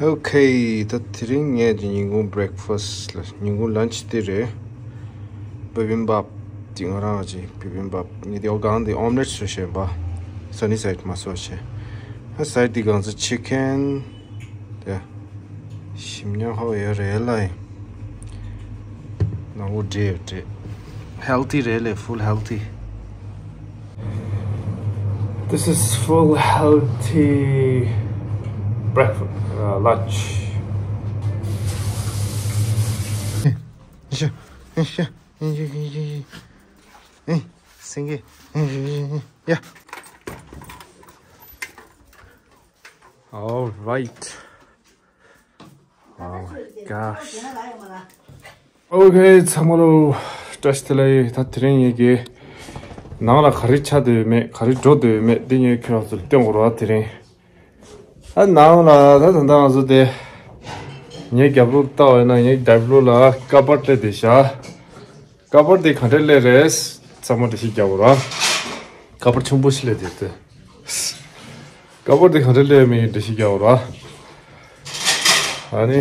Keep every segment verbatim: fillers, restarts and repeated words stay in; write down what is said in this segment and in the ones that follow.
Okay, ད་དེ་རིང་ངས་ཀྱི་ཉིན་གུང་breakfast ལ་ཉིན་གུང་lunch དེ་རེད། Bibimbap དེ་ང་རང་གི་bibimbap ངས་དེ་ཨོ་གང་དེ་omelette བཟོས་བྱས་པ། Sunny side མ་བཟོས་བྱས། ཨ་side དེ་གང་ཚ་chicken དེ། ཞིམ་ཉམས་ཧོ་ཡོད་རེད་ལ། ནང་ལོ་འདྲེ་ཡོད་འདྲེ། Healthy རེད་ལ། Full healthy. This is full healthy breakfast, uh, lunch. Yeah. All right. Oh my gosh. Okay, ཚང་མ་ལོ་བཀྲ་ཤིས་བདེ་ལེགས། ད་དེ་རིང་ངེད་ཀྱི་ནང་ལ་ག་རེ་ཆགས་བསྡད་ཡོད་མེད་ག་རེ་འགྲོ་བསྡད་ཡོད་མེད་འདི་ངས་ཁྱོད་རང་ཚོ་ལ་སྟོན་དགོས་རེད་བ། དེ་རིང་ཨ་ནང་ལ་ད་ད་ལྟ་ང་ཚོ་དེ་ངའི་རྒྱབ་ལོགས་ལྟ་བ་ཡིན་ན་ངའི་རྒྱབ་ལོགས་ལ་ཀ་པར་སླེབས་བསྡད་ཤག་ཀ་པར་དེ་ག་འདྲས་སླེབས་རེད། ཚང་མ་འགྲེལ་བཤད་རྒྱག་དགོས་རེད་བ། ཀ་པར་ཆུང་པོ་ཞིག་སླེབས་བསྡད་དེ། ཀ་པར་དེ་ག་འདྲ་སླེབས་མིན་འགྲེལ་བཤད་རྒྱག་དགོས་རེད། ཨ་ནི།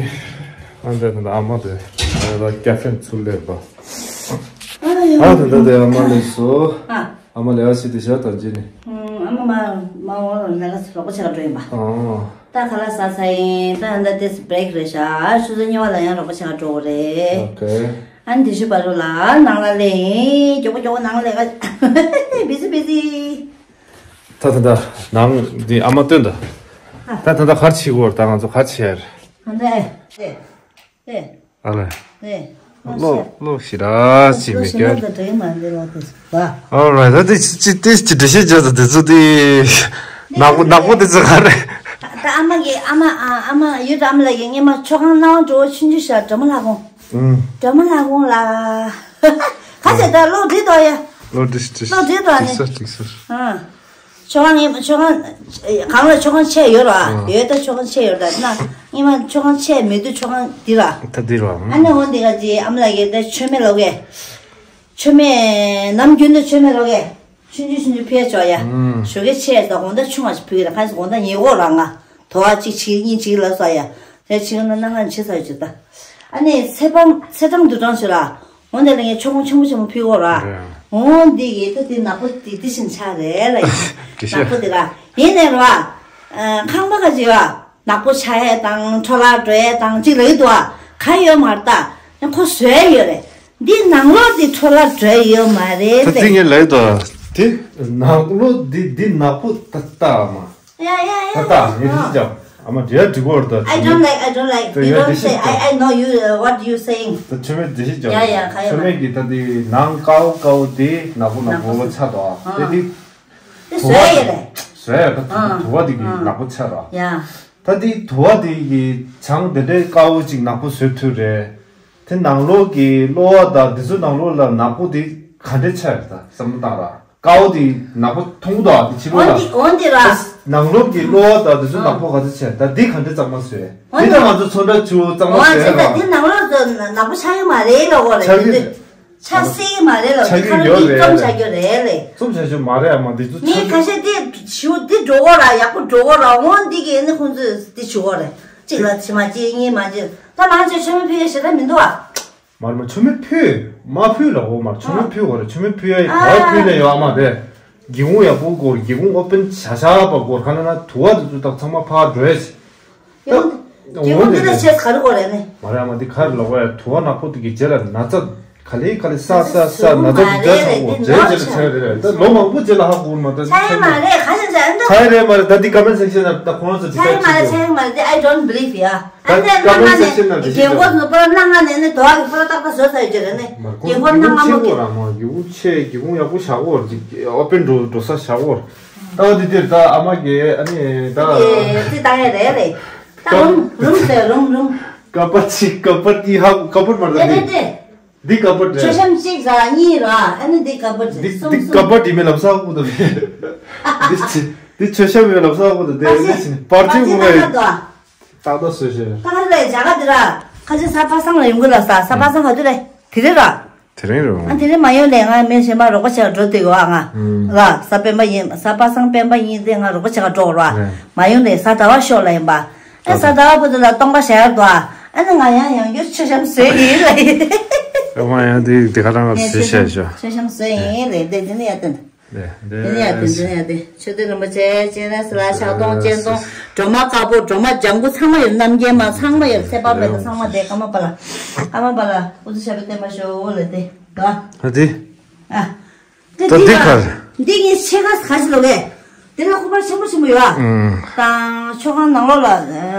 ཨ་འདྲ་ད་ཨ་མ་དེ། ཨ་ནི་ད་ཀ་ཧྥེ་ཚུར་སླེབས་པ། ཨ་ད་ད་དེ་ཨ་མ་སླེབས་སོང་། ཨ་མ་ལས་ཀ་བྱེད་དེ་ཤག་ད་ཅི་ནི། ཨ་མ་མ་མ་འོ་ལ་ལས་ཀ་རོགས་པ་བྱེད་ག་འགྲོ་ཡིན་པ། ཨོ། ད་ཁ་ལག་ཟ་ཚར་ཡིན། ད་ཨ་ད་དེ་break རེད་ཤག་ཆུ་ཚོད་གཉིས་པ་ལ་ཡང་རོགས་པ་བྱེད་ག་འགྲོ་དགོས་རེད། ཨོ་ཁེ། ཨ་ནི་དེ་ཤུ་བ་རུ་ལ་ནང་ལ་ལས་ཡིན། མགྱོགས་པོ་མགྱོགས་པོ་ནང་ལ་ལས་ཀ། busy busy། ད་ད་ད་ནང་འདི་ཨ་མ་སྟོན་ད། ད་ད་ད་གར་ཕྱི་གོར་ད་ང་ཚོ་གར་ཕྱི་ཡར། ཨ་ལེ། ཨ་ལེ། ཨ་ལེ། ཨ་ལེ། ལོ་ལོ་ཞི་ར་ཅི་མི་སྐྱར། All right, ད་དེ་ཅི་ཅི་དེ་ཅི་འདྲ་ཞིག་བྱས་ད་དེ་ཚོ་དེ་ནག་པོ་ནག་པོ་དེ་ཚོ་ག་རེ། ད་ཨ་མ་གི་ཨ་མ་ཨ་ཨ་མ་ཡུལ་ཨ་མ་ལ་ཡི་ངེད་མ་ཆོ་གང་ནང་འགྲོ་ཆུང་ཆུང་ཤ་འགྲོ་མ་ལ་གོང་། སྒྲོལ་མ་ལྷ་ཁང་ལ། ཁ་ཤས་ད་ལོ་འདི་དོ་ཡ། ལོ་འདི་ལོ་འདི་དོ་ནི། འགྲིག་སོ་འགྲིག་སོ། ཨ། ཆོ་གང་ངེ་ཆོ་གང་། གང་ལ་ཆོ་གང་ཆེ་ཡོད་ར། ཡོད་ད་ཆོ་གང་ཆེ་ཡོད་ད་ན། ངེ་མ་ཆོ་གང་ཆེ་མེད་དུ་ཆོ་གང་འདི་ར། ད་འདི་ར། ཨ་ནི་འོ་འདི་ག་ཅི་ཨམ་ལ་གེ་ད་ཆོ་མེ་ལོ་གེ། ཆོ་མེ་ནམ་རྒྱུན་དུ་ཆོ་མེ་ལོ་གེ། ཆུང་ཆུང་ཆུང་ཆུང་ཕུལ་ཆོག་ཡ། ཞོགས་ཀས་ཆེ་ད་དགོང་དག་ཆུང་བ་ཞིག་ཕུལ་གི་ད་ཁ་སི་དགོང་དག་ཉེ་གོ་ར་ང་། དོ་བ་གཅིག་བྱེད་གཉིས་བྱེད་ལ་ས་ཡ། དེ་ཕྱི་ན་ནང་ང་ཆེ་ས་ཡོད་ཅིག་ད། ཨ་ནི་ཚེ་དཔང་ཚེ་དྲང་བདུད་དྲང་ཞུ་ལ། འོན་ཏེ་ལ་ངས་ཆོག་མོ་ཆེན་པོ་ཆེན་པོ་ཕུལ་གོ་ར། འོན་འདི་གི་ད་དེ་ནག་པོ་དེ་དེ་བཞིན་ཆགས་རེད་ལ་ཡ། ནག་པོ་དེ་ར། ཡིན་ནས་ར། ཁང་པ་ག་ཅི་བ། ནག་པོ་ཆགས་ཡས་དང་འཕྲོ་བརླག་འགྲོ་ཡས་དང་གཅིག་ལ་ཡོད་དོ་ཨ། ག་ཡོད་མ་རེད་ད། ཁོ་བཟོས་ཡོད་རེད། འདི་ནང་ལོགས་འདི་འཕྲོ་བརླག་འགྲོ་ཡོད་མ་རེད་ད་དེ། ངས་ལབ་ཡོད་དོ། དེ་ནང་ལོགས་འདི་འདི་ནག་པོ་ད་ལྟ་མ། ཡ་ཡ་ཡ། ད་ལྟ་ངས་འདི་ཅག་ཨ་མ་འདྲེ་ཡ་འགྲིག་གོ་རེད་ད། I don't like, I don't like. You don't say, I, I know you, uh, what you saying. ད་ཆོས་མེད་འདི་ཞིག་ཅག་ཡ་ཡ་ག་ཡོད་མ། ཆོས་མེད་ཀྱི་ད་དེ་ནང་དཀར་པོ་དཀར་པོ་དེ་ནག་པོ་ནག་པོ་ལ་ཆགས་དོ་ཨ། དེ་དེ། དེ་བཟོས་ཡོད་རེད། བཟོས་ཡོད་ད་དུ་བ་དེ་གི་ནག་པོ་ཆགས་ར། ཡ། ད་དེ་དུ་བ་དེ་གི་བྱང་དེ་འདྲའི་དཀར་པོ་ཅིག་ནག་པོ་བཟོས་ཐུབ་རེད། དེ་ནང་ལོགས་ཀྱི་གློ་བ་དང་དེ་ཚོ་ནང་ལོགས་ལ་ནག་པོ་དེ་ག་འདྲས་ཆགས་ཡོད་ད་བསམ་བློ་བཏང་ར། དཀར་པོ་དེ་ནག་པོ་མཐོང་གི་འདུག་ཨ། དེ་ཕྱི་ལོགས་ལ། འོན་ཏེ་འོན་ཏེ་ར། ནང་ལོགས་ཀྱི་གློ་བ་དང་དེ་ཚོ་ནག་པོ་ག་ཚོད་ཆགས་ད་དེ་ག་འདྲས་གཙང་མ་བཟོས། འོན་དེ་ད་ང་ཚོ་ཚོན་ཁྲ་བཅུ་གཙང་མ་བཟོས་ར། འོན་ཏེ་དེ་ནང་ལོགས་ཚོ་ནག་པོ་ཆགས་ཡོད་མ་རེད་ལ་འོ་རེད། ཆགས་ཀྱི་ཆགས་སྲིད་མ་རེད་ལ། ཆགས་ཀྱི་ཡོད་རེད། རྩོམ་བྱ་རྒྱུ་རེད་ལེ། རྩོམ་བྱ་རྒྱུ་མ་རེད་ཨ་མ་འདི་ཚོ་ཆགས། ངས་ཁ་ཤས་འདི་ཞུ་འདི་འགྲོ་གོ་ར་ཡག་པོ་འགྲོ་གོ་ར་འོང་འདི་གི་ནི་ཁོང་ཚོས་འདི་ཞུ་གོ་རེད། གཅིག་ལ་ཕྱི་མ་གཅིག་གཉིས་མ་གཅིག་ད་ནང་ཆོས་ཆོས་མེད་ཕུལ་ཡ་ཞེ་དྲག་མི་འདུག་ཨ། མ་རེད་མ་ཆོས་མེད་ཕུལ་མ་ཕུལ་ལ་འོ་མ་ཆོས་མེད་ཕུལ་གོ་ར་ཆོས་མེད་ཕུལ་ཡ་ཡི་ག་ཕུལ་ནས་ཡོད་ཨ་མ་རེད། སྒེའུ་ཁུང་ཡག་པོ་སྒོར་སྒེའུ་ཁུང་ཨོ་པན་བྱ་བྱ་བ་སྒོར་ཁ་ན་ན་དུ་བ་དེ་ཚོ་དག་ཚང་མ་ཕར་འགྲོ་ཡ་ཆེ། ད་སྐྱེ་བོ་འདི་ལ་བྱས་ག་རེ་དགོས་རེད་ནི། མ་རེད་ཨ་མ་འདི་ག་རེ་ལབ་དགོས་ཡ་དུ་བ་ནག་པོ་དེ་གི་རྗེས་ལ་ན་ཚ་ག་ལེ་ག་ལེ་ས་ས་ས་ན་ཚ་དེ་རྒྱ་ཆགས་གོ་རྗེས་རྗེས་ལ་ཆགས་རེད་རེད་ད་ལོ་མང་པོ་རྗེས་ལ་ཧ་གོ་མ་ད་ཆགས་མ་རེད་ག་ཞིག་ཆགས་འདི་ཆགས་རེད་མ་རེད་ད་འདི་ཀ་མེན་སེག་ཤན་ན་ད་ཁོང་ཚོ་ཅི་ཆགས་མ་རེད་ཆགས་མ་རེད་འདི་I don't believe ཡ། ཨ་ནི་ད་ཀ་མེན་སེག་ཤན་ན་འདི་རྒན་གོག་ནི་པོ་ལ་གནའ་སྔ་ནས་ནི་དུ་བ་གི་པོ་ལ་ཏག་ཏག་བཟོས་ཚར་ཡོད་ཀྱི་རེད་ནི། རྒན་གོག་གནའ་སྔ་མོ་གི་ར་མ་རྒྱུ་ཆེ་རྒྱུ་ཡག་པོ་བཞག་གོ་ར་ཨོ་པན་འགྲོ་འགྲོ་ས་བཞག་གོ་ར། ད་འདི་འདིར་ད་ཨ་མ་གི་ཨ་ནི་ད། ཨེ་ཙི་ད་ཡ་རེད་རེད། ད་རུམ་རུམ་ཟེར་རུམ་རུམ། ཀ་པ་ཅི་ཀ་པ་ཏི་ཧ་ཀ་པ་མར་ད་རེད་འདི། རེད་རེད། འདི་ཀ་པ་རེད། མཆོད་བཤམས་གཅིག་ར་གཉིས་ར་ཨ་ནི་འདི་ཀ་པ་རེད་འདི་གསུམ་འདི་གསུམ། ཀ་པ་འདི་མེ་ལབ་ས་ཧ་གོ་ད་རེད། འདི་ཅི་འདི་མཆོད་བཤམས་མེ་ལབ་ས་ཧ་གོ་ད་རེད་འདི་ཅི་ནི་པར་ཅི་པར་ཅི་གོ་ད་ག་ད་རེད། ད་ད་སོ་ཤེ། ད་ག་རེ་རྒྱ་གར་འདི་ར་ཁ་ཆེ་ས་པ་སང་ལ་ཡོང་གི་ལ་ས་ས་པ་སང་ག་དུས་རེད་དེ་རེད་ར། དེ་རིང་རེད་འོང་། ཨ་དེ་རིང་མ་ཡོང་ལས་ང་མི་གཞན་པ་རོགས་པ་བྱེད་ག་འགྲོ་འདོད་ཡོད་ཨ་ང་། ལ་ས་སྤེན་པ་ཡིན་ས་པ་སང་སྤེན་པ་ཡིན་ཏེ་ང་རོགས་པ་བྱེད་ག་འགྲོ་ར། མ་ཡོང་ལས་ས་ཟླ་བ་ཤོག་ལ་ཡིན་པ། ཨ་ས་ད་བུ་དེ་ལ་སྟོང་པ་བཞག་ཡར་དོ། ཨ་ནི་ང་ཡང་ཡང་རྒྱུ་མཆོད་བཤམས་བཟོས་ཡིན་ལ་ཡིན། ཨ་མ་ཡང་དེ་དེ་ག་རང་ལ་ངས་བཟོས་བཤད་ཤོག་མཆོད་བཤམས་བཟོས་ཡིན་ལ་ཡིན་དེ་དེ་ནི་ཡ་དེ་དེ་ནི་ཡ་དེ་དེ་ནི་ཡ་དེ་ཆོས་སྡེ་རིན་པོ་ཆེ་སྤྱན་རས་གཟིགས་ལ་ཕྱག་སྟོང་སྤྱན་སྟོང་སྒྲོལ་མ་དཀར་པོ་སྒྲོལ་མ་ལྗང་གུ་ཚང་མ་ཡོད། རྣམ་རྒྱལ་མ་ཚང་མ་ཡོད། ཚེ་དཔག་མེད་པ་ཚང་མ་དེ་ཀརྨ་པ་ལ་ཀརྨ་པ་ལ་ཨུ་ཚུགས་ཞབས་པད་བརྟན་པ་ཤོག་ལ་དེ་དོ། ཨ་དེ། ཨ། དེ་ད་འདི་འདི་ག་ག་རེ། འདི་ངའི་ཕྱེད་ཀ་ག་ཞིག་ལོ་གས། དེ་ལ་སྐུ་པར་ཆེན་པོ་ཆེན་པོ་ཡོད་ཨ། ཨང་། དང་མཆོད་ཁང་ནང་ལོགས་ལ་ཨ།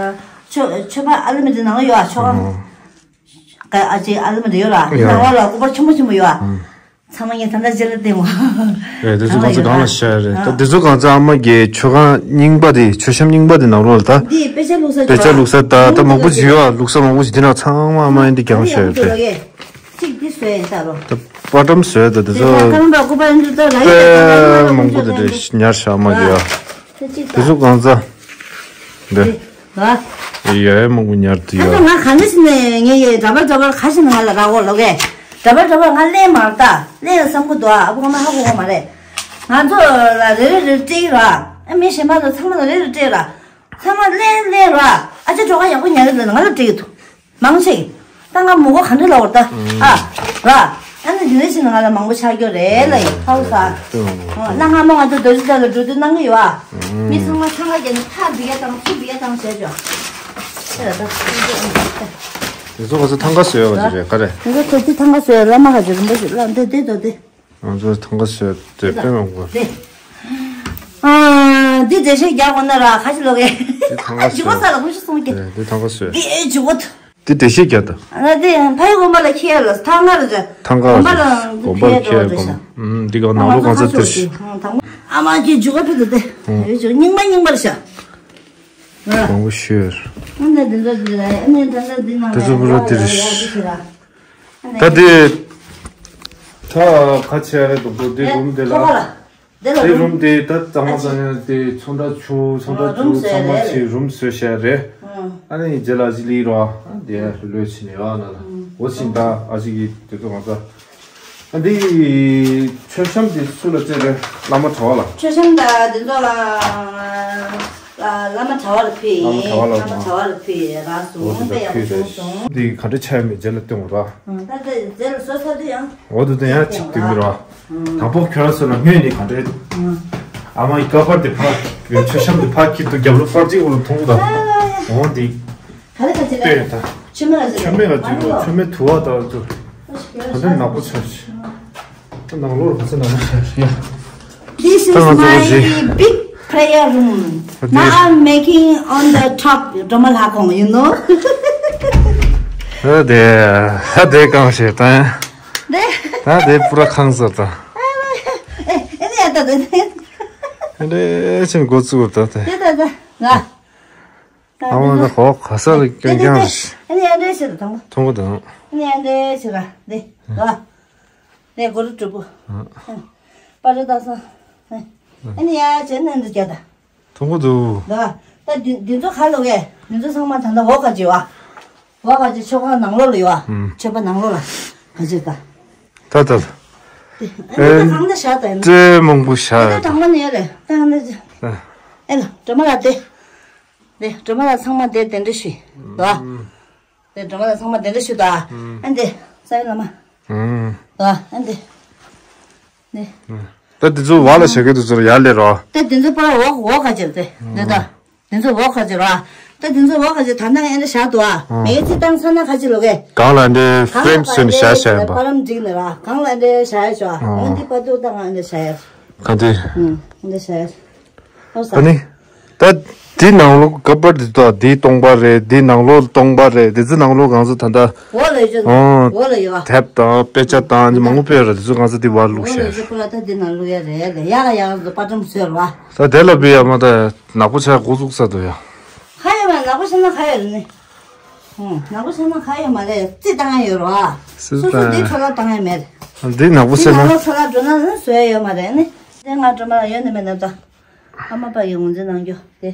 མཆོད་མཆོད་པ་ཨ་ལི་མི་འདི་ནང་ལ་ཡོད་ཨ། མཆོད་ཁང་། ཨང་། ག་ཨ་ཅེ་ཨ་ལི་མི་འདི་ཡོད་ལ་ཡོད། ནང་ལོགས་ལ་སྐུ་པར་ཆེན་པོ་ཆེན་པོ་ཡོད་ཨ། ཨང་། ཚང་མ་ངས་ད་ལྟ་རྗེས་ལ་བསྟན་མོ། ཨེ་དེ་ཚོ་གང་ཚོ་གང་ལ་བཤད་རེད། ད་དེ་ཚོ་གང་ཚོ་ཨ་མ་གི་མཆོད་ཁང་རྙིང་པ་དེ་མཆོད་བཤམས་རྙིང་པ་དེ་ནང་ལོགས་ལ་ད། འདི་དཔེ་ཆ་བླུགས་ས་དཔེ་ཆ་བླུགས་ས་ད་ད་མང་པོ་ཅིག་ཡོད་ཨ། བླུགས་ས་མང་པོ་ཅིག་དེ་ནང་ཚང་མ་ཨ་མ་ཡིན་དེ་གང་བཤད་རེད། གཅིག་འདི་བཟོས་ཡིན་ད་རོ། ད་པར་སྒྲོམ་བཟོས་ད་དེ་དེ་ཚོ། ད་ཁ་རམ་པ་སྐུ་པར་འདི་ད་ར་ཡི་ད་དཔེ་མང་པོ་དེ་འདྲ་ཉར་བཞག་མ་གི་ཡ། དེ་གཅིག་དེ་ད་ཚོ་གང་ཚ། འདི། ད། ཡ་ཡ་མང་པོ་ཉར་དུ་ད་ཡ། ང་ག་འདྲ་ཞིག་ནས་ངས་ཡ་འདྲ་པར་འདྲ་པར་ག་ཞིག་ནས་ང་ལ་རག་གོ་ལོ་གས། འདྲ་པར་འདྲ་པར་ང་ལེན་མ་རེད་ད། ལེན་བསམ་གི་འདུག་ཨ། ཨ་ཁུ་ང་མ་ཧ་གོ་གོ་མ་རེད། ང་ཚོ་ལ་རེ་རེ་རེ་སྤྲད་ཀྱི་ར། ཨ་མི་གཞན་པ་ཚོ་ཚང་མ་ལ་རེ་རེ་སྤྲད་ར། ཚང་མ་ལེན་ལེན་ར། ཨ་ཅག་གྲོགས་ཁ་ཡག་པོ་ཉར་གི་འདུག་ང་ལ་སྤྲད་ཀྱི་འདུག་མང་ཆེ། ད་ང་མོ་གོ་ག་འདྲ་ལ་བར་ད། ཨ། ར། ཨ་ནི་འདི་འདྲ་ཞིག་ང་ལ་མང་པོ་ཆགས་རྒྱུ་རེད་ལ་ཡིན་ཧའུ་ས། ཨ་ན་ང་མོ་ང་ཚོ་རྡོ་རྗེ་གདན་ལ་འགྲོ་དུས་གནང་གི་ཡོད་ཨ། མི་ཚང་མ་འཚང་ཁ་རྒྱབ་ནས་ཕར་འབུད་ཡ་དང་ཚུར་འབུད་ཡ་དང་བྱས་ཆོག་ཨེ་ད། དེ་ཚོ་ག་ཚོད་ཐང་ག་བཟོས་ཡོད་པ་ཅིག་རེད་ག་རེ། དེ་ཚོ་ག་ཚོད་ཐང་ག་བཟོས་ཡོད་བླ་མ་ག་ཚོད་རིན་པོ་ཞིག་བླ་འདི་འདི་དང་འདི། ང་ཚོ་ཐང་ག་བཟོས་དེ་དཔེ་མང་པོ། དེ། ཨ། འདི་འགྲེལ་བཤད་རྒྱག་དགོས་ན་ར་ཁ་ཅིག་ལོག་གི། དེ་ཐང་ག་བཟོས། འཇུག་པ་ས་ལ་ཁུ་ཤི་སོང་གི། དེ་དེ་ཐང་ག་བཟོས། འདི་འཇུག་པ། དེ་འགྲེལ་བཤད་རྒྱག་ད། ང་དེ་ཕ་ཡུལ་དགོན་པ་ལ་ཁྱེར་ལ་ཐང་ག་ར་ཅ། ཐང་ག་དགོན་པ་ལ་ཁྱེར་དགོན་པ། ཨུམ། འདི་ག་ནང་ལོགས་གང་ཚ་དེར་ཤི། ཨ་མ་གི་འཇུག་པ་ཕི་དུ་དེ། ཡོད་ཅུ་རྙིང་མ་རྙིང་པར་ཤ། མང་པོ་ཤོད། ཨ་འདི་འདི་འདི་འདི་ཨ་འདི་འདི་འདི་ནང་དེ་ཚོ་བུ་ར་དེ་རེད། ད་དེ། ད་ཁ་ཆེ་རེད་འདུག་འདི་རུམ་དེ་ལ། དེ་རུམ་དེ་ད་གཙང་མ་གཙང་ཡ་དེ་ཚོང་འདྲ་ཆུ་ཚོང་འདྲ་ཆུ་ཚང་མ་ཆེ་རུམ་བཟོས་བཞག་རེད། ཨ་ནི་རྗེས་ལ་ཨ་ཅི་ལི་རོ། དེ་ལོས་ཕྱིན་ནས་ཡོད་ན་ལ། འོ་ཕྱིན་ད་ཨ་ཅི་གི་དེ་ཚོ་མ་ཚ། ཨ་འདི་མཆོད་བཤམས་དེ་སུ་ལ་སྤྲད་རེད། བླ་མ་གྲྭ་བ་ལ། མཆོད་བཤམས་ད་དེ་ཚོ་ལ་བླ་མ་གྲྭ་བ་ལ་ཕུལ་ཡིན། བླ་མ་གྲྭ་བ་ལ་ཕུལ་ཡིན་ར་སོང་། དཔེ་ཡག་པོ་བྱུང་སོང་། འདི་ག་འདྲ་ཆགས་ཡོད་མེད་རྗེས་ལ་སྟོན་དགོས་ར། ད་ལྟ་རྗེས་ལ་བཟོ་ཚར་དུས་ཡང་། འོ་དེ་དེ་ཡང་ཆགས་དུས་མི་ར། དང་པོ་ཁྱོད་ར་བཟོས་ན་སྔོན་ནས་ག་འདྲ། ཨ་མ་ཡི་ཀ་པར་དེ་ཕ། མཆོད་བཤམས་དེ་ཕ་ཁྱི་དུ་རྒྱབ་ལོ་ཕར་གཅིག་འོང་མཐོང་གི་ད། འོ་འདི། ག་ལེ་ག་ཅི་ལེ། ལྟོས་ད། ཆུ་མེ་ག་ཅི་ལེ། ཆུ་མེ་ག་ཅི་ལེ། ཆུ་མེ་དུ་བ་ད་ཚུ། ད་འདི་ནག་པོ་ཆགས་ཤི། ད་ནང་ལོགས་ལ་ག་ཚོད་ནག་པོ་ཆགས་ཤི་ཡ། This is my big prayer room. Now I'm making on the top སྒྲོལ་མ་ལྷ་ཁང་། you know. ཨ་དེ་ཨ་དེ་གང་ཤེས་ད། དེ་ད་དེ་པུ་ར་ཁང་ཟེར་ད། ཨ་ནི་ཡ་ད་དེ་དེ་ཆེན་འགོ་བཙུགས་ད་དེ། དེ་ད་ད་ང་། ཨ་མ་ད་ཧོ་ཁ་ས་ལ་ཀྱང་ཀྱང་རེད། ཨ་ནི་ཨ་འདྲས་ཟེར་དང་། མཐོང་གི་དང་། ཨ་ནི་ཨ་འདྲས་ཟེར་ར་འདི་ལ། ནས་གོ་རུ་གྲུབ་པོ། པ་རི་ད་སང་། ཨ་ནི་ཡ་བྱས་ནས་འདི་རྒྱ་ད། མཐོང་གི་འདུག་ད་ད་འདི་འདི་ཚོ་ག་ལོ་གས། འདི་ཚོ་ཚང་མ་ད་ལྟ་འོག་ག་ཅི་བ། འོག་ག་ཅི་མཆོད་ཁང་ནང་ལོགས་ལ་ཡོད་བ། མཆོད་པ་ནང་ལོགས་ལ་ག་ཅི་ད། ད་ད། ཨ་ནི་ད་གང་ད་བཞག་ད་ཡིན། ཏྲེ་མང་པོ་བཞག་ད་ཡོད་ད། དང་པོ་ནས་ཡོད་རེད་ད་ཡང་ད་ཅི། ཨེ་ལ་སྒྲོལ་མ་ལ་དེ། དེ་སྒྲོལ་མ་ལ་ཚང་མ་དེ་དེ་འདྲ་ཞིག་ད། དེ་སྒྲོལ་མ་ལ་ཚང་མ་དེ་འདྲ་ཞིག་ད། ཨ་འདི་ས་ཡི་བླ་མ། ད་ཨ་འདི། དེ། ད་དེ་ཚོ་བ་ལ་བྱེད་ཀྱི་དེ་ཚོ་ཡར་ལས་རོ། ད་དེ་ཚོ་པར་འོག་འོག་ག་ཅིར་དེ་འདི་ད། དེ་ཚོ་འོག་ག་ཅིར་རོ། ད་དེ་ཚོ་འོག་ག་ཅིར་ད་ནང་ཨེ་འདྲ་བཞག་འདུག་ཨ། མེ་ཚི་བཏང་ས་ན་ག་ཅི་ལོ་གས། གང་ལ་འདྲ་ཧྥེམ་སོན་བྱ་བྱ་ཡིན་པ། པར་རམ་འགྲིག་ནས་ར་གང་ལ་འདྲ་བྱ་ཡ་ཆོག་ཨ། འོ་འདི་པར་ཏོ་ད་ང་འདྲ་བྱ་ཡ། ག་འདྲ། འདྲ་བྱ་ཡ། ཨ་ནི། ད་འདི་ནང་ལོགས་ཀ་པར་འདི་དང་འདི་སྟོང་པ་རེད། འདི་ནང་ལོགས་སྟོང་པ་རེད། འདི་ཚོ་ནང་ལོགས་གང་ཚོ་ད་ལྟ། འོག་ལ་ཡོད། འོག་ལ་ཡོད། དེབ་དང་དཔེ་ཆ་དང་འདི་མང་པོ་དཔེ་ར་འདི་ཚོ་གང་ཚོ་འདི་བར་བླུགས་ཤག་འོག་ལ་ཡོད་པ་ལ་ད་འདི་ནང་བླུགས་ཡ་རེད་ལ་ཡག་ཡག་འདི་པར་སྒྲོམ་བཟོས་ར་བ། ད་དེ་ལ་བི་ཡ་མ་ད་ནག་པོ་ཆགས་འགོ་བཙུགས་ས་འདུག་ཡ། ཧ་ཡོད་མ་ནག་པོ་ཆགས་ན་ཧ་ཡོད་རེད་ནི། ཧུང་ནག་པོ་ཆགས་ན་ཧ་ཡོད་མ་རེད། རྩི་བཏང་ཡ་ཡོད་ར་བ། སོ་སོ་འདི་འཕྲོ་བརླག་བཏང་ཡ་མེད། འདི་ནག་པོ་འདི་ཆགས་ནག་ན། པོ་འཕྲོ་བརླག་འགྲོ་ན་ནི་བཟོ་ཡ་ཡོད་མ་རེད་ནི། དེ་ང་སྒྲོལ་མ་ལ་ཡོད་ནི་མེད་ན་ད། ཨ་མ་པ་ཡི་ངོས་འཛིན་གནང་རྒྱུ་དེ།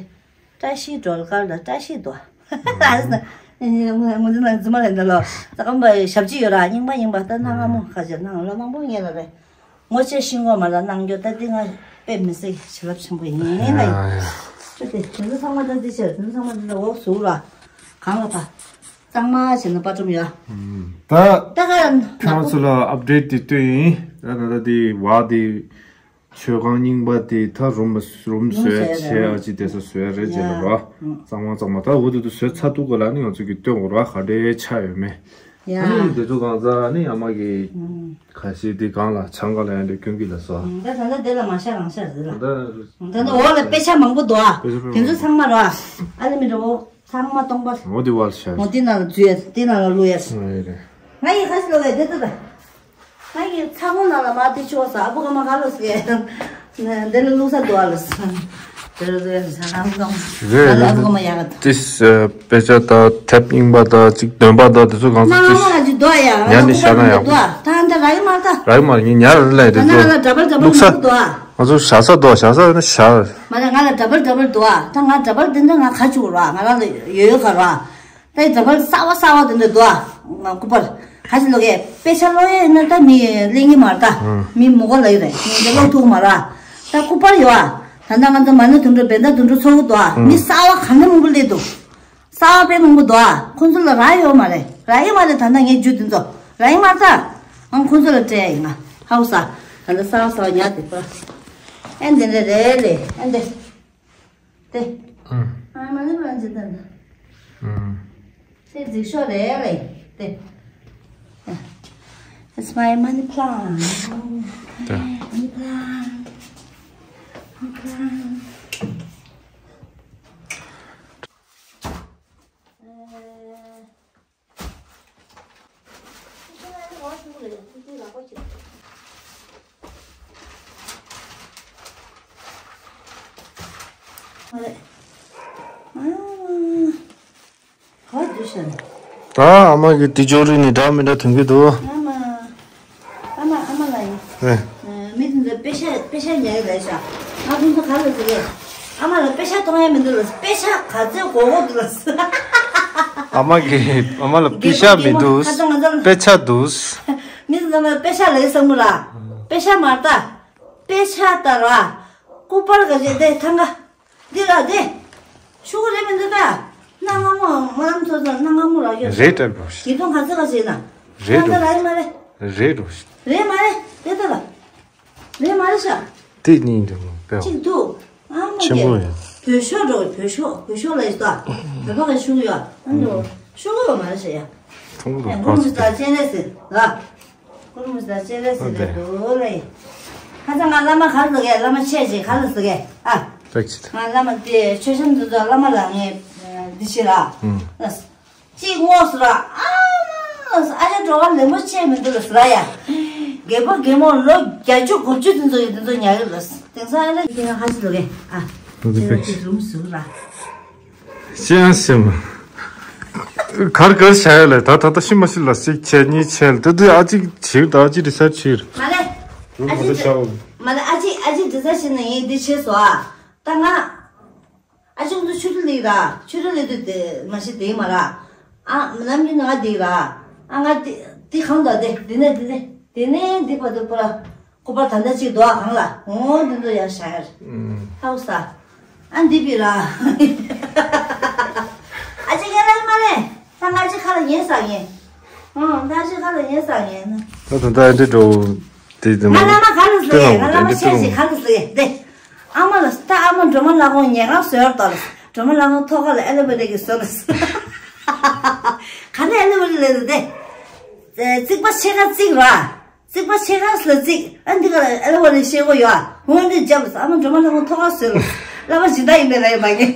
བཀྲ་ཤིས་སྒྲོལ་དཀར་དང་བཀྲ་ཤིས་དོ། ངོས་འཛིན་གནང་རྫུན་མ་ལས་འདི་ལོ། ཙག་གམ་པ་ཡི་ཞབས་ཕྱི་ཡོད་ར་རྙིང་པ་རྙིང་པ་ད་གནང་ང་མོ་ཁ་ཅིག་གནང་ལོ་མང་པོ་ངེས་ལ་རེད། ངོ་ཆེ་ཤིང་གོ་མ་ལ་གནང་རྒྱུ་ད་འདི་ང་དཔེ་མི་སྲིད་བྱིན་རླབས་ཆེན་པོ་ཡིན་ལ་ཡིན། དེ་དེ་ཚོ་ཚང་མ་ད་འདི་བྱས། དེ་ཚོ་ཚང་མ་འདི་ལ་འོག་ཟུག་ལ་གང་ལ་ཕ། གཙང་མ་བྱས་ན་པ་ཀྲུམ་ཡོད། ད་ད་ག་ཁྱེད་རང་ཚོ་ལ་ཨབ་ཌེཊ་དེ་སྟོན་ཡིན། ད་ད་ད་དེ་བ་དེ། མཆོད་ཁང་རྙིང་པ་དེ་ད་རུམ་རུམ་བཟོས་བྱས། ཨ་ཅི་དེ་ས་བཟོས་རེད་ཅེས་ལ་རོ། གཙང་མ་གཙང་མ་ད་འོ་དེ་དུ་བཟོས་ཚར་འདུག་ག་ལ་ནི་ང་ཚོ་གི་སྟོན་དགོས་ར་ག་འདྲའི་ཆ་ཡོད་མེད། ཡ། ཨ་ནི་དེ་ཚོ་གང་ཟག་ནི་ཨ་མ་གི་ཁ་ཤས་དེ་གང་ལ་ཆང་ག་ལ་ཡང་དེ་སྐྱོན་གི་ལ་སོ། ད་ད་ལྟ་དེ་ལ་མ་ཤ་རང་ཤ་རེད་ལ། ད་ད་ལྟ་འོག་ལ་དཔེ་ཆ་མང་པོ་འདུག་ཨ། དེ་ཚོ་ཚང་མ་རོ། ཨ་ལེ་མི་འགྲོ་འོ། ཚང་མ་སྟོང་པ། འོ་དེ་བ་ལ་ཤ། འོ་དེ་ནང་ལ་འཛུལ་ཡ། དེ་ནང་ལ་བླུག་ཡ། ཨ་རེད། ང་ཡི་ཁ་ཤས་ལ་བས་དེ་ད་ད། ང་ཡི་ཚ་བོ་ནང་ལ་མ་དེ་ཆོག་ས་ཨ་བུ་ག་མ་ག་ལོ་སི་གེ། འདི་ལ་བླུག་ས་འདུག་ཨ་ལོ་སི། དེ་རུ་དེ་ས་ཨ་བུ་ག་མ། རེད། ཨ་བུ་ག་མ་ཡག་ག་ད། ཏིས་དཔེ་ཆ་དང་དེབ་རྙིང་པ་དང་ཅིག་འདོན་པ་དང་དེ་ཚོ་གང་ཚོ་ན་ཏིས་ང་ཅི་འདུག་ཨ་ཡ། ང་ཉར་ཚོ་ནས་བཞག་ན་ཡག་པོ། འདུག་ཨ། ད་འདི་ར་ཡི་མ་ད། ར་ཡི་མ་ངས་ཉར་རེ་ལས་ད་དེ་ན་ང་ཚོ་ལ་འདྲ་པར་འདྲ་པར་བླུག་ས། མ་འདུག་ཨ། ང་ཚོ་བཞག་ས་འདུག་ཨ། བཞག་ས་ཡོད་ན་བཞག་མ་རེད། ང་ལ་འདྲ་པར་འདྲ་པར་འདུག་ཨ། ད་ང་འདྲ་པར་འདི་འདྲ་ང་ག་བཅུག་ར། ང་རང་ལ་ཡོད་ཡོད་ག་ར། ད་འདྲ་པར་གསར་བ་གསར་བ་འདི་འདྲ་འདུག་ཨ། ང་སྐུ་པར་ག་ཅི་ལོ་གས་དཔེ་ཆ་ཀློག་ཡས་ན་ད་མི་གླེང་གི་མ་རེད་ད། མི་མོ་ག་ལ་ཡོད་རེད། མི་འདི་ཀློག་ཐུབ་མ་ར། ད་སྐུ་པར་ཡོད་ཨ། ད་ད་ང་ཚོ་མ་ཎི་དུང་དུ་བེན་ད་དུང་དུ་ཚོགས་འདུག་ཨ། མི་གསར་བ་ག་འདྲ་མང་པོ་སླེབས་འདུག་གསར་བ་དཔེ་མང་པོ་འདུག་ཨ། ཁོང་ཚོ་ལ་རག་ཡོད་མ་རེད། རག་ཡོད་མ་རེད། ད་ལྟ་ངས་རྒྱུ་འདི་ཚོ་རག་ཡོད་མ་རེད་ད། ཨང་ཁོང་ཚོ་ལ་སྤྲད་ཡིན་ང་། ཧའུ་ས། ད་ལྟ་གསར་བ་གསར་བ་ཉར་དེ་པ། ཨེ་འདི་འདྲ་རེད་ལེ། ཨེ་འདི། དེ། ཨ་མ་ནི་པ་ལ་འཇི་ད་འདི། དེ་རྫིག་ཤོག་རེད་ལེ། དེ། It's my money plant. Money plant. Money plant. ད་ཨ་མ་གི་དེ་ཅོ་རི་ནི་འདྲ་མི་འདྲ་ཐོན་གི་འདུག་ཨ་མ། ཨ་མ་ཨ་མ་ལ་ཡིན། ཨེ། མི་དེ་ཚོ་པེ་ཤ་པེ་ཤ་ཉར་གི་རེད་ཤག་ང་ཁོང་ཚོ་ག་ལ་ཟེར་གི། ཨ་མ་ལ་པེ་ཤ་གཏོང་ཡ་མི་འདུག་ལ། པེ་ཤ་ག་ཚོད་དགོས་དགོས་འདུག་ལ། ཨ་མ་གི་ཨ་མ་ལ་པེ་ཤ་མི་འདུག་ཁ་སང་ང་ཚོ་པེ་ཤ་འདུག་མི་དེ་ཚོ་ལ་པེ་ཤ་ལ་ཡི་བསམ་གི་ལ། པེ་ཤ་མ་རེད་ད། པེ་ཤ་ད་ར། སྐུ་པར་ག་ཞེ་དེ་ཐང་ག་འདི་ར་དེ། ཤུ་གུ་རེད་མི་འདུག་ད། གནའ་སྔ་མོ་སྨོན་ལམ་ཚོ་ཚོ་གནའ་སྔ་མོ་ར་ཡོད། རེད་དྲན་པོ། ཉིས་སྟོང་ག་ཚོད་ག་ཞིག་ན། རེད་འགྲོ། ད་ར་ཡི་མ་རེད། རེད་འགྲོ། རེད་མ་རེད། དེ་ད་ལ། རེད་མ་རེད་ཤག་དེ་གཉིས་འདྲ་མོ་དཔེ་གཅིག་འདུག་ཨ་མ་ཆེན་པོ་ཡིན། བོད་ཤོག་འགྲོ། བོད་ཤོག་བོད་ཤོག་ལ་ཡོད་ད། བོད་པ་ག་ཤུ་གུ་ཡོད། ཨ་འགྲོ། ཤུ་གུ་ཡོད་མ་རེད་ཤག་ཡ། ཁོང་གི་ཨ་ཁོང་གི་ད་ཅན་ལས་ཟེར་ལ། ཀུར་མི་ཟ་ཅེ་རེ་སི་རེ་འདུག་ལེ། ཁ་ས་ང་བླ་མ་ག་རེ་ཟེར་གི། བླ་མ་ཆེ་ཞིག་ག་རེ་ཟེར་གི་ཨ། ལེགས་ཅིག་ང་བླ་མ་དེ་མཆོད་བཤམས་འདི་ཚོ་བླ་མ་ལ་ངས་འདི་བྱེད་ར། ཨུམ། གཅིག་ངོ་སུ་ར་ཨ། ཨ་ཅག་འགྲོ་བ་ལེན་པོ་ཆེ་མི་འདུག་ལ་ཟེར་ར་ཡ། རྒད་པོ་རྒད་མོ་ལོ་བརྒྱད་ཅུ་དགུ་བཅུ་དེ་ཚོ་ཡོད། དེ་ཚོ་ཉར་གི་ལ། དེང་སང་ཨ་ལ་ཡིན་ན་ཧ་ཅི་ལོ་གི་ཨ། ལེགས་ཅིག་རུམ་ཟུག་ར། ཤེས་ཡང་ཤེས་མ། གར་གར་བྱ་ཡ་ལས་ད་ད་ལྟ་ཤི་མ་ཤི་ལ་སིག་ཆེ་གཉིས་ཆེ་ལ་དེ་དུས་ཨ་ཅིག་བྱིར་ད་ཨ་ཅིག་རི་སར་ཆིར། མ་ལེ། ཨ་ཅིག་མ་ལེ་ཨ་ཅིག་ཨ་ཅིག་རི་སར་ཆིར་ནས་ཡིན་འདི་ཆེ་སོ་ཨ། ད་ང་ཨ་ཅིག་ཚོ་ཆུ་རུ་ལི་ར་ཆུ་རུ་ལི་དུ་དེ་མ་ཤི་དེ་མ་ར། ཨ་ནམ་རྒྱུན་ང་དེ་ར། ཨ་ང་དེ་དེ་གང་ད་དེ་དེ་ནས་དེ་ནས་དེ་ནས་དེ་བར་དུ་པོ་ར། ཁོ་པ་ད་ལྟ་ཅིག་རྡོ་གང་ལ་འོང་འདི་ཚོ་ཡར་བཞག་ཡར། ཧའུ་ས། ཨ་འདི་པི་ལ། ཨ་ཅེ་ཡར་ལ་མ་ལེ། ད་ང་ཅི་ཁ་ལ་ཉན་ས་ངེ། ཨང་ད་ཅི་ཁ་ལ་ཉན་ས་ངེ་ན། ད་ད་ད་འདི་འགྲོ། དེ་དེ་ང་བླ་མ་ག་ལ་ཟེར། ང་བླ་མ་ཆེ་ཞིག་ག་ལ་ཟེར་དེ། ཨ་མ་ལ་ད་ཨ་མ་སྒྲོལ་མ་ལྷ་ཁང་ཉལ་ཁང་བཟོས་ཡོད་ད་ལ། སྒྲོལ་མ་ལྷ་ཁང་ཐོག་ཁ་ལ་ཨེ་ལེ་བེ་ལེ་གི་བཟོས་ལ། ག་ནས་ཨེ་ལེ་བེ་ལེ་ལེ་ཟེར་དེ། རྩིག་པ་ཕྱེད་ཀ་རྩིག་ར། རྩིག་པ་ཕྱེད་ཀ་ལ་རྩིག་ཨ་འདི་ག་ཨེ་ལ་བ་ལེ་ཤེས་གོ་ཡོད་ཨ། འོ་འདི་རྒྱབ་ལ་ཨ་མ་སྒྲོལ་མ་ལྷ་ཁང་ཐོག་ཁ་བཟོས་ལ། བླ་མ་སྦྱིན་བདག་ཡིན་པའི་ར་ཡོད་མ་ངེ།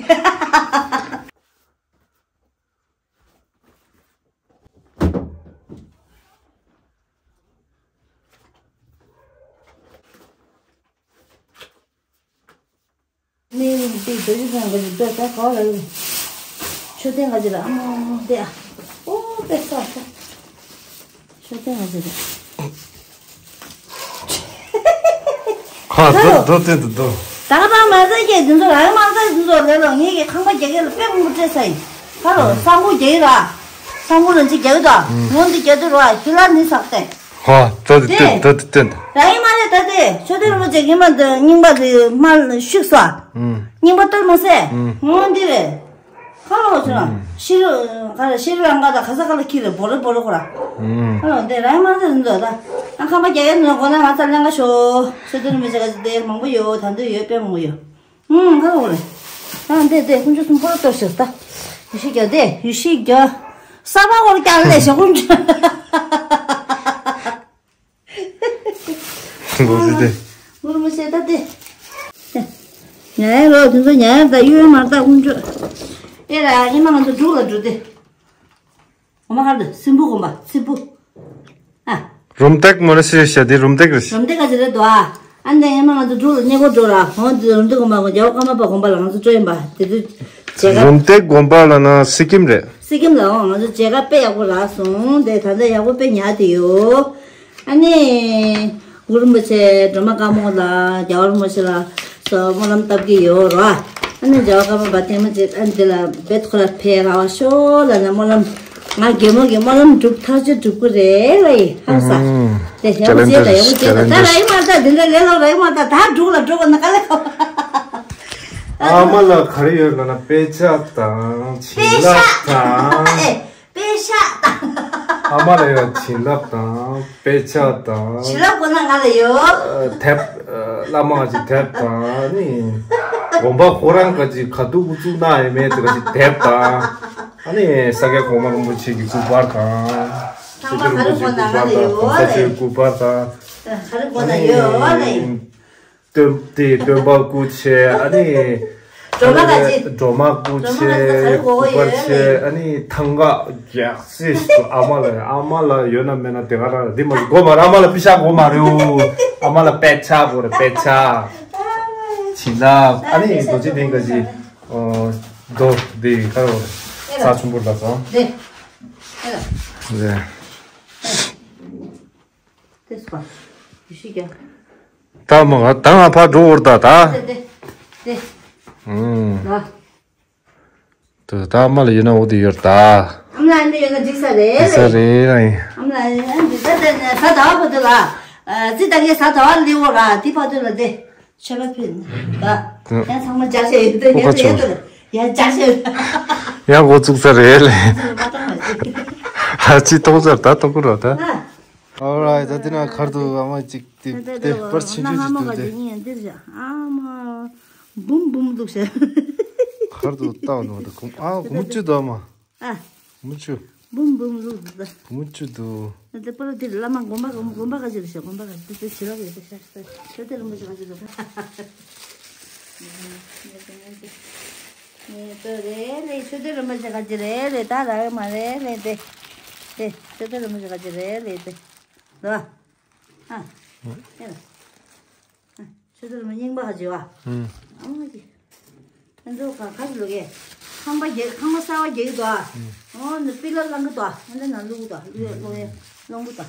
ནས་དེ་རྡོ་རྗེ་ཚང་གི་རྡོ་ད་ག་ལ་ཡོད། མཆོད་རྟེན་ག་ཅི་ལ་ཨ་མ་དེ་ཨ། ཨོ་དཔེ་ས་ས། མཆོད་རྟེན་ག་ཅི་ལ། ཁ་རྡོ་རྡོ་རྟེན་དུ་རྡོ། ད་ག་ད་མ་ཟ་གི་འདི་ཚོ་རང་མ་ཟ་འདི་ཚོ་ལས་ལོ་ངེད་ཀྱི་ཁང་པ་རྒྱག་གི་ལ་དཔེ་མང་པོ་སྤྲད་ས་ཡིན། ཧ་ལོ་ས་འགུ་རྒྱག་གི་ར། ས་འགུ་ལ་ཅི་རྒྱག་གི་ད། ངོ་འདི་རྒྱག་དུས་ར་ཁྱི་ལ་ནི་ཟག་སྟེ། ཧོ། ད་དེ་སྟོན། ད་དེ་སྟོན། ར་ཡི་མ་རེད། ད་དེ་ཆོས་སྡེ་རིན་པོ་ཆེ་རྙིང་པ་འདི་རྙིང་པ་འདི་མར་བཤིག་སོང་། ཨུམ། རྙིང་པ་སྟོན་མ་སྲིད། ཨུམ། འོ་འདི་རེད། ཁ་ལོ་ཆུ་ན་ཤི་རུ་ག་རེ་ཤི་རུ་རང་ག་ད་ག་ས་ག་ལ་ཁྱི་རེད། བོ་རེ་བོ་རེ་ཁོ་ར། ཨུམ། ཁ་ལོ་འདི་ར་ཡི་མ་རེད་འདི་ད། ཨ་ཁ་མ་རྒྱ་ཡན་ནོ་གོ་ན་ང་ཚ་ལེན་ག་ཤོ། ཆོས་སྡེ་རིན་པོ་ཆེ་ག་ཅི་དེ་མང་པོ་ཡོད། ད་འདི་ཡོད་དཔེ་མང་པོ་ཡོད། ཨུམ། ཁ་ལོ་རེད། ད་འདི་འདི་ཁོང་ཚོ་གསུམ་པོ་ལ་གཏོར་ཤོག་ད། ཡུ་ཤི་རྒྱ་དེ་ཡུ་ཤི་རྒྱ། ས་པ་འོར་ཀྱང་ལས་ཞོག་ཁོང་ཚོ། ལོ་རེད་དེ། ངུར་མི་བྱེད་ད་དེ། ཉ་ཡ་རོ་དེ་ཚོ་ཉ་ཡ་ད་གཡུ་མར་ད་ཁོང་ཚོ། ཨེ་ར་ཨེ་མ་ང་ཚོ་འབྲུག་ལ་འགྲོ་དེ། འོ་མ་ཧར་དུ་སྲིན་བུ་གོམ་པ་སྲིན་བུ། ཨ། རུམ་བཏེག་མོ་རེ་ཤི་ཤ་དེ་རུམ་བཏེག་རེ་ཤི། རུམ་བཏེག་ག་ཅི་རེད་དོ་ཨ། ཨ་འདི་ཨེ་མ་ང་ཚོ་འབྲུག་ལ་གནས་སྐོར་འགྲོ་ར། འོ་འདི་རུམ་བཏེག་གོམ་པ་གོ་རྒྱལ་བ་ཀརྨ་པ་གོམ་པ་ལ་ང་ཚོ་སྤྲོ་ཡིན་པ་དེ་དུས་མཇལ་ཁ། རུམ་བཏེག་གོམ་པ་ལ་ན་སི་ཀིམ་རེད། སི་ཀིམ་ལ་འོ་ང་ཚོ་མཇལ་ཁ་དཔེ་ཡག་པོ་རག་སོང་། དེ་ད་ལྟ་ཡག་པོ་དཔེ་ཉར་དེ་ཡོད། ཨ་ནི། གུ་རུ་རིན་པོ་ཆེ་སྒྲོལ་མ་དཀར་མོ་ལ་རྒྱལ་བ་རིན་པོ་ཆེ་ལ་སོགས་སྨོན་ལམ་བཏབ་ཀྱི་ཡོད་རོ། ཨ་ནི་རྒྱལ་བ་ཀརྨ་པ་ཐེངས་མ་གཅིག་ཨ་ནི་འདི་ལ་བེད་ཁོ་ལ་ཕེབས་ར་བ་ཤོག་ལ་ན་སྨོན་ལམ། ང་རྒན་མོ་གི་སྨོན་ལམ་འགྲུབ་ཐག་ཆོད་འགྲུབ་ཀྱི་རེད་ལ་ཡི་ཧང་ས། ཨུམ། དེ་ཡག་པོ་བྱེད་དང་ཡག་པོ་བྱེད་དང་ད་ར་ཡི་མ་ད་འདི་འདྲ་ལས་ལོ་ར་ཡི་མ་ད་ད་འགྲུབ་ལ་འགྲུབ་ན་ག་ལེ་གོ། ཨ་མ་ལ་ག་རེ་ཡོད་ལ་ན་དཔེ་ཆ་དང་བྱིན་རླབས་དང་། དཔེ་ཤག་དང་། ཨ་མ་ལ་ཡང་བྱིན་རླབས་དང་དཔེ་ཆ་དང་། བྱིན་རླབས་དགོས་ན་ང་ལ་ཡོད། ཨ། དེབ། ཨ། བླ་མ་གི་དེབ་དང་ནི། དགོན་པ་ཁོ་རང་ག་ཅིག་ག་དུས་འགོ་བཙུགས་གནང་ཡོད་མེད་དེ་ག་ཅིག་དེབ་དང་། ཨ་ནི་ས་སྐྱ་གོང་མ་རིན་པོ་ཆེ་གི་སྐུ་པར་དང་། ཚང་མ་ག་རེ་དགོས་ན་ང་ལ་ཡོད། གོང་ས་མཆོག་གི་སྐུ་པར་དང་། ག་རེ་དགོས་ན་ཡོད་ལ་ཡིན། སྟོན་དེ་སྟོན་པ་སྐུ་མཆེད་ཨ་ནི། སྒྲོལ་མ་ག་ཅི། སྒྲོལ་མ་སྐུ་མཆེད། སྐུ་པར་མཆེད། ཨ་ནི་ཐང་ག་རྒྱག་སྲིད་ཨ་མ་ལ་ཨ་མ་ལ་ཡོད་ན་མེད་ན་དེ་ག་རང་འདི་མ་གོ་མ་ར་ཨ་མ་ལ་པི་ཤ་གོ་མ་རེའུ། ཨ་མ་ལ་དཔེ་ཆ་གོ་རེ་དཔེ་ཆ། བྱིན་རླབས་ཨ་ནི་རྡོ་རྗེ་གདན་ག་ཅི། རྡོ་འདི་ག་རེ་ས་ཆུང་པོ་ལ་སོང་། དེ། དེ། དེ་སུ་ག་ཡུ་ཤི་རྒྱ། ད་མ་ང་ད་ང་ཕར་འགྲོ་འོར་ད་ད། དེ་དེ་དེ། ཨུམ། ད། དེ་ད་མ་ལ་ཡོད་ན་འོ་དེ་ཡོད་ད། ཨམ་ལ་ཨ་འདི་ཡོད་ན་འགྲིག་ས་རེད། འགྲིག་ས་རེད་ར་ཡིན། ཨམ་ལ་ཨ་འདི་ད་ད་ས་ད་བ་བ་དུ་ལ། ཙི་ད་གའི་ས་ད་བ་ལི་འོ་ར་དེ་བ་དུ་ལ་དེ། ཆོས་པ་ཕུད་ན། ད། ཡང་ཚང་མ་སྦྱར་བྱས་ཡོད་དོ་ཡོད་དོ་ཡོད་དོ། ཡང་སྦྱར་བྱས་ཡོད། ཡང་འགོ་བཙུགས་ས་རེད་ལེ། ཚུར་མ་གཏོང་བ་ཅིག་ཧ་ཅི་གཏོང་ཚར་ད་གཏོང་གི་རོགས་ད། ཨ། Alright ད་དེ་ན་ཁར་དུ་ཨ་མ་ཅིག་དེ་དེ་པར་ཆེན་ཆུང་ཅིག་འདུག་དེ། ཨ་མ། འབུམ་འབུམ་འདུག་ཤག་ཁར་དུ་ལྟ་བ་འདུག་ད་གོམ་ཨ་གོམ་ཅི་འདུག་ཨ་མ། ཨ། མུ་ཆུ། འབུམ་འབུམ་ལུག་འདི་ད། མུ་ཆུ་དུ། དེ་པར་འདིར་བླ་མ་དགོན་པ་དགོན་པ་ག་ཅི་རེད་ཤག་དགོན་པ་ག་ཅི་དེ་ཞི་ལབ་ཡོད་ཤག་ཤག་ཤག་ཤོད་དེ་རིན་པོ་ཆེ་ག་ཅི་རེད་ཤག་ཤག་ཤག་ཤོད་དེ་རིན་པོ་ཆེ་ག་ཅི་རེད་ལེ་ད་རག་མ་རེད་ལེ་དེ། དེ་ཤོད་དེ་རིན་པོ་ཆེ་ག་ཅི་རེད་ལེ་དེ། ལོ། ཨ། ཨེ་ལ། ཆོས་དར་མ་རྙིང་པ་ཧ་ཅི་བ། ཨུམ། ཨ་མ་ཅི། ཨ་ཚོ་ག་ག་ཟེར་ལོ་གེ། ཁང་པ་རྒྱག་ཁང་པ་གསར་པ་རྒྱག་གི་འདུག་ཨ། ཨུམ། འོ་ནི་པི་ལར་བསླང་གི་འདུག་ཨ། ཨ་འདི་ནང་བླུག་གི་འདུག་ཨ། བླུག་ཡ་བླུག་ཡ་སློང་གི་འདུག་ཨ།